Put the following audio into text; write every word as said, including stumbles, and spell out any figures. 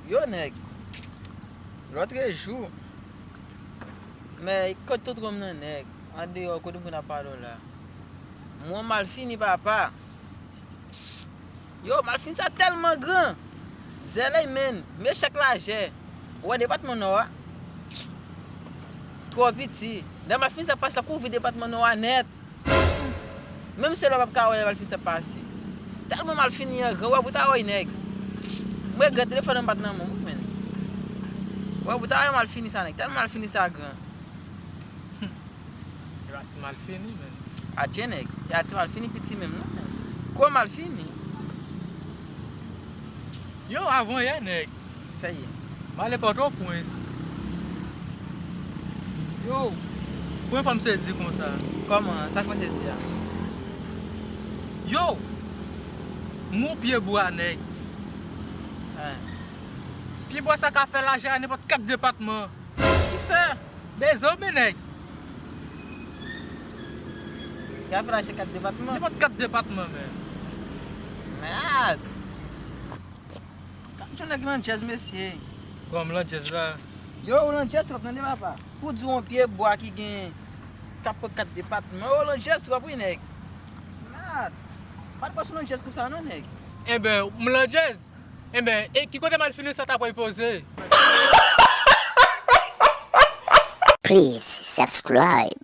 Yo, nèg. Lòtrejou. Men, kot tout granm nan, nèg? Andeyò, kote m konn ap pale w la? Mwen mal fini, papa. Yo, mal fini sa tèlman gran. Zèlèy, menn. Mechak lajè. Ou wè depatman Nò a? Twò piti. Lè mal fini sa pase la kouvri depatman Nò a nèt. Menm se lè w p ap ka wè lè mal fini sa pase. Tèlman mal fini an gran, wè bout a wè nèg. Mwen gen telefòn an bat nan men m, menn. Wè bout a wè mal fini sa nèg. Tèlman mal fini sa gran. Se pa ti mal fini, menn. Atye nèg. E a ti mal fini piti menm non, menn. Kwa mal fini? Yo, avan yè, nèg. Sa ye. M ale Pòtoprens. Yo, premye fwa m sezi konsa. Kòman? Sa k mwen sezi a? Yo, m wè yon pye bwa, nèg. Hein. Pye bwa sa ka fè lajè a nenpòt kat depatman. Kisa? Bezwen, men nèg. Ka fè lajè kat depatman. Nenpòt kat depatman, men. Mèd. Gad jan nèg landjèz, mesye. Kòm landjèz la. Yo, ou landjèz twòp, tande, papa. Pou di w yon pye bwa ki gen, k ap pran kat depatman. Yo, landjèz twòp, wi, nèg. Mèd. Pa t panse w landjèz konsa, non, nèg. Enben, m landjèz. Enben, e ki kote mal fini sa ta pral poze? Please subscribe